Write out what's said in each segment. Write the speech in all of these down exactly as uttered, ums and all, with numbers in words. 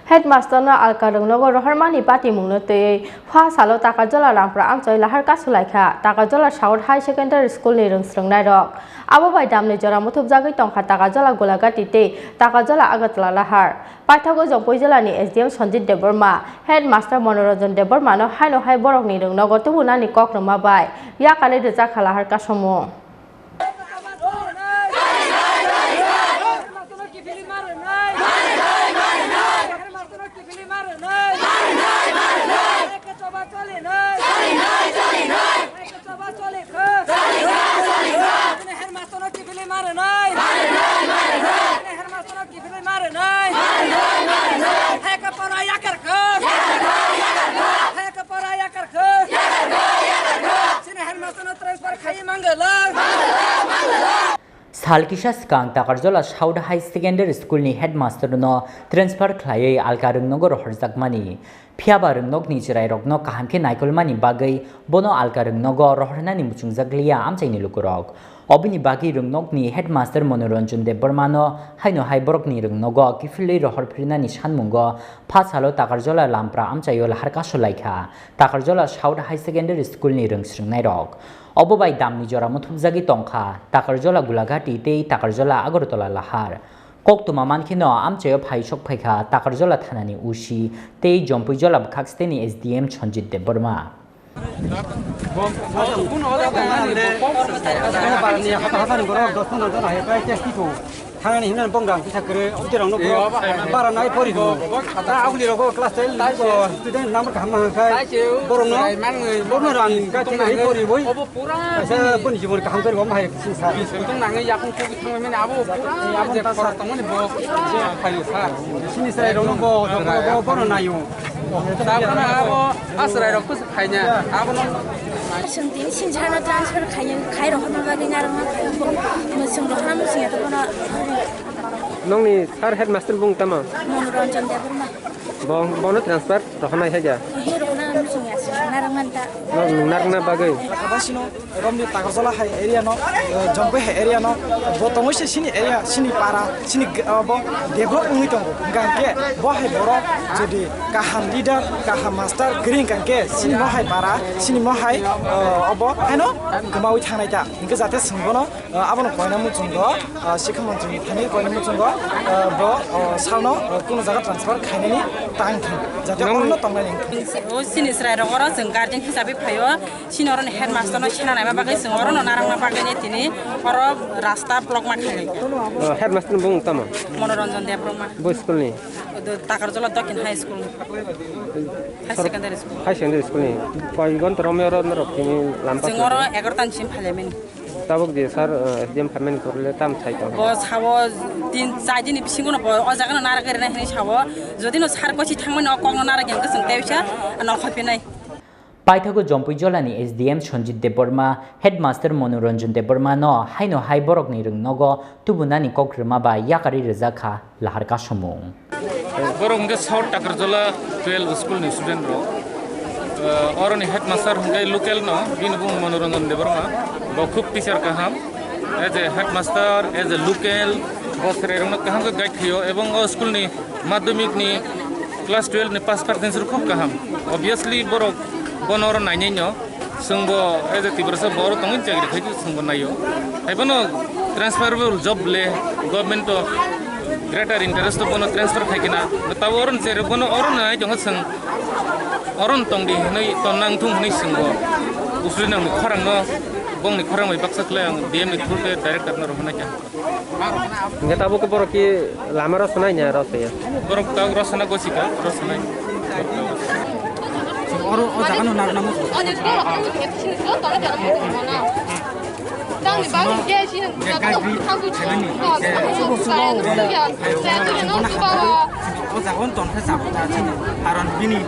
Headmaster no alka rwngnogo rohormani patimungno twiwi pha salo Takarjala Rampra amchai lahar kasu laikha Takarjala South High Secondary School ni rwngsrwngnairok. Abo bai damni jora muthupjagwi tongkha Takarjala Gulagati tei Takarjala Agartala lahar. Paithago Jompui jilani S D M Sanjit Debbarma, Headmaster Manoranjan Debbarma no haino hai borokni rwngnogo tubunani kok rwma bai yakarwi rwjakha lahar kasumung. Sal kisa swkang Takarjala South High Secondary School ni headmaster no transfer khlaiwi alka rwngnogo rohorjakmani. Phiyaba rwngnokni chwrairokno kaham khe naikolmani bagwi bono alka rwngnogo rohornani muchungjak liya amchaini lukurok. Oboni bagwi rwngnokni headmaster Manoranjan Debbarma no haino hai borokni rwngnogo kiphilwi rohor phirinani sanmungo pha salo Takarjala Rampra amchaio lahar kasu laikha Takarjala South High Secondary School ni rwngsrwngnairok. Obo bai damni jora muthupjagwi tongkha Takarjala Gulagati tei Takarjala Agartala lahar. Koktwma mankheno amchaio phai sok phaikha Takarjala thanani O C tei Jompuijola bwkhak steni S D M Sanjit Debbarma. Thangani hinan bongrang kisa kere obdi rang no bro bara nai pori do ta agli rogo class ten student number kaham ma khai borok no borok no rang ka tin hai pori boi kaisa boni jibon kaham kari bom hai sing sa. Sini serai rok no bo bo bo no nayo. Sabana abo asrai rok Khaina, abono. Chwng tini Silchar no transfer khaina, khai rohorna bagwi narwkna phai, chwng rohorna muchung ya to bono. Nongni sir headmaster bung tamo? Manoranjan Debbarma. Bo, bono transfer rohornai hai da? He rohorna muchung ya, narwkna ta. Nong narwkna bagwi. Abasino romni Takarjala hai area no, eh, Jompuihai area no, bo tongwi se sini area, sini para, sini g-, eh, bo develop wngwi tongo. Hingkha hingkhe bo hai borok jodi kaham leader, kaham master kwrwi hingkha hingkhe sini mohai para, sini mohai, eh, obo haino kwmawi thangnai ta. Hingkhe jate chwng bono, eh, abono koina muchungo, eh, Sikha Montri ni thani koina muchungo, eh, bo, eh, salno, eh, kuno jaga transfer khainani tang thung. Jate omono tongnani hingkhe. O sini chwrai rok oro chwng guardian hisabe phaio. Sini oro ni headmaster no sena naima bagwi chwng oro no narwkna bagwi ni tini oro rasta block ma khainai. Oh, headmaster ni bung tamo? Manoranjan Debbarma. Bo school ni? Takarjala Dokin High School. High Secondary School. High Secondary School ni. Koi gon to romeo ro norok tini lam chwng oro egaroh ta ni simi phailai mani. Tabuk je sir, eh, S D M phaimani korle tam sai to. Bo sabo tin char din ni bisingo no bo o jaga no narwk rina hinwi sabo. Jodi no sir kochi thangmani o kok no narwk yang chwng tei bisa no khopinai. Paithago Jompuijolani S D M Sanjit Debbarma, Headmaster Manoranjan Debbarma no haino hai borokni rwngnogo tubunani kok rwma bai yakarwi rwjak kha lahar kasumung. Borok hwnkhe South Takarjala twelve school ni student rok. Eh, oroni headmaster hwnkhe local no, bini bung Manoranjan Debbarma, bo khub teacher kaham. As a headmaster, as a local, bo chwrai rokno kaham khe guide khaio, ebong o school ni madhyamik ni class twelve ni pass percentage rok khub kaham. Obviously, borok bono oro nainai no, chwng bo as a Tiprasa bo oro tongwi chakri khai di, chwng bo naio. Hai bono transferable job le, government o greater interest o bono transfer khai kina. Tabo oro se bono oro nai tongo chwng, oro tong di hinwi ton nang thung hinwi chwng bo usui nang ni khorang no, bong ni khorang bai baksa khlai ang D M ni through te director no rohornai kha. Hingke tabuk borok ki lama rw sanai nya rw saya. Borok tabuk rw sana gosika, rw sanai. Oro o jaga no narwkna muchung. O jaga no tong khe chabo ta chini. Karon bini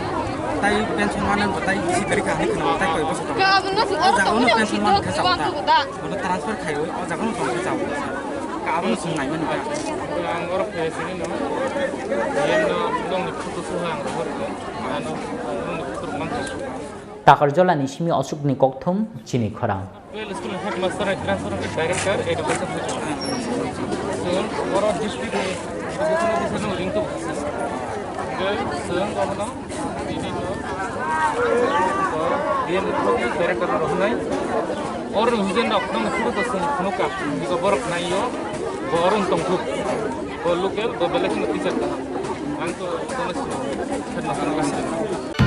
tai pension mane bo tai bisi kari kha hinwi khna tai koi bosor tong. O jaga no pension mane khe chabo ta. Bono transfer khai o jaga no tong khe chabo. Ka abono chwng naimani ba. Ang oro phai sini no. Yang no nongni photo suha ang rohor ko. Ano nongni photo man ko. Takarjolani simi Ashokni kokthum chini khorang. School headmaster, transfer director, education. So, oro district ni education officer no ringto. Chwng omono, tini no, to, B M F ni director rok hwnwi. Oro ni hwnjeni rok, nang phuru to chwng phunukha, iko borok naiyo, bo oro wng tongthok, bo local, bo belai kheno teacher kaham. Ang to, kono headmaster kaham.